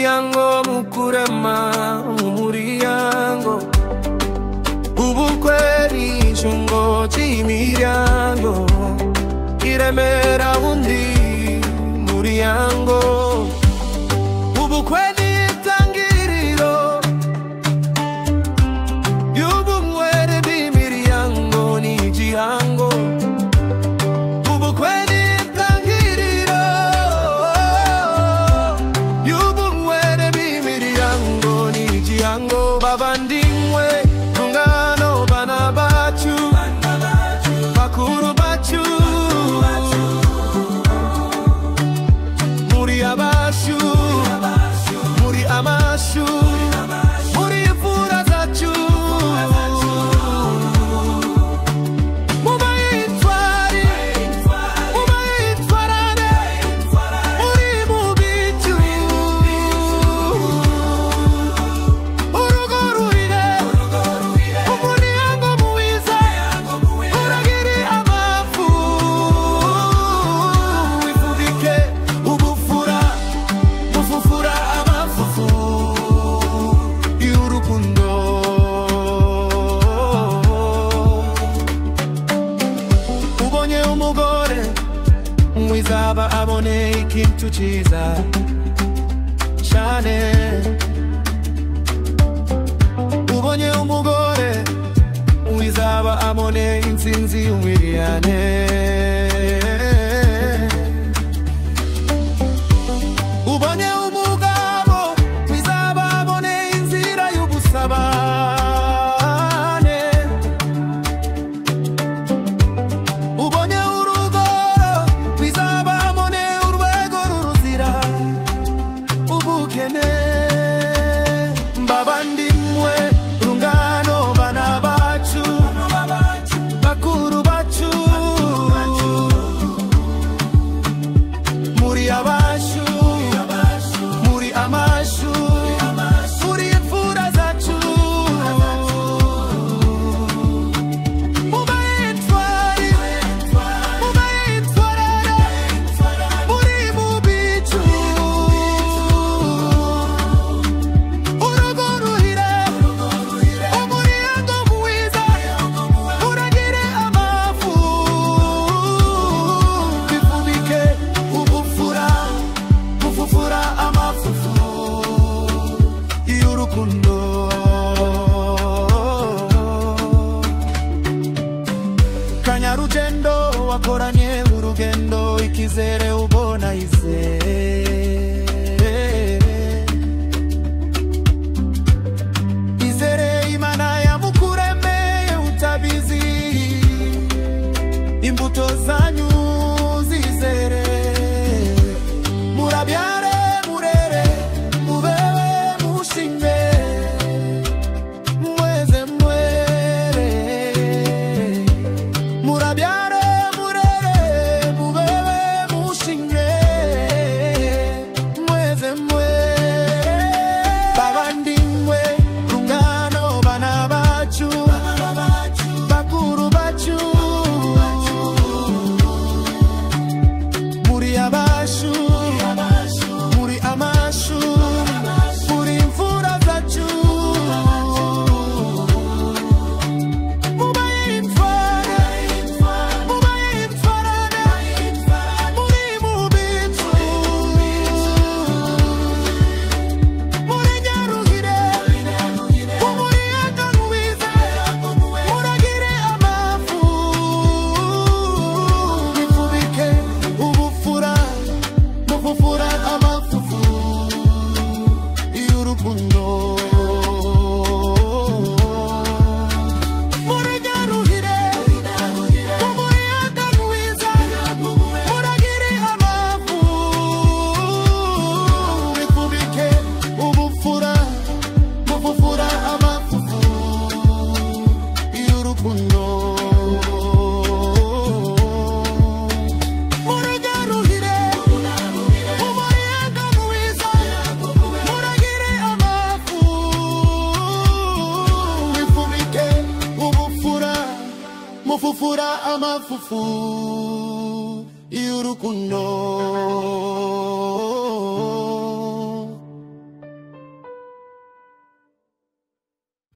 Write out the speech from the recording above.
Umuryango mukurema umuryango ubukwe ni icyungo cy'imiryango iremera undi muryango ubukwe ni itangiriro y'ubumwe bw'imiryango ni igihango ubukwe ni itangiriro y'ubumwe bw'imiryango ni igihango bavandimwe rungano bana bacu bakuru bacu muri abashu muri amashu muri imfura zacu mubayitwari mubayitwarane muri mu bicu urugo ruhire umuryango mwiza uragire amafu wifubike ubufura mufufura amafufu y'urukundo ubonye umugore mwiza aba abone ikintu cyiza cyane ubonye umugore mwiza aba abone intsinzi y'umwiriyane ubonye umugabo mwiza aba abone inzira y'ubusabane ubonye urugo rwiza aba abone urwego ruruzira ubukene mbabandimwe rungano bana bacu bakuru bacu muri abashu muri amashu muri imfura zacu mubayitwari mubayitwarare muri mu bicu urugo ruhire umuryango mwiza uragire amafu bifubike ubufura bufufura amafufu y'urukundo kanyarugendo wakoranye urugendo ikizere ubona izere izere Imana yamukuremeye utabizi imbuto zanyu zizere murabyare murere mubebe mushime mweze mwere murabyare murere mubebe mushime mweze mwere bavandimwe rungano bana bacu bakuru bacu muri abashu muri amashu muri imfura zacu mubayitware mubayitwarane muri mu bicu muri nyaruhire umuryango mwiza muragire amafu bifubike ubufura mufufura amafufu y'urukundo muri nyaruhire umuryango mwiza muragire amafu bifubike ubufura mufufura amafufu y'urukundo muragaruhire umuryango mwiza muragire amafu bifubike ubufura mufufura amafufu y'urukundo.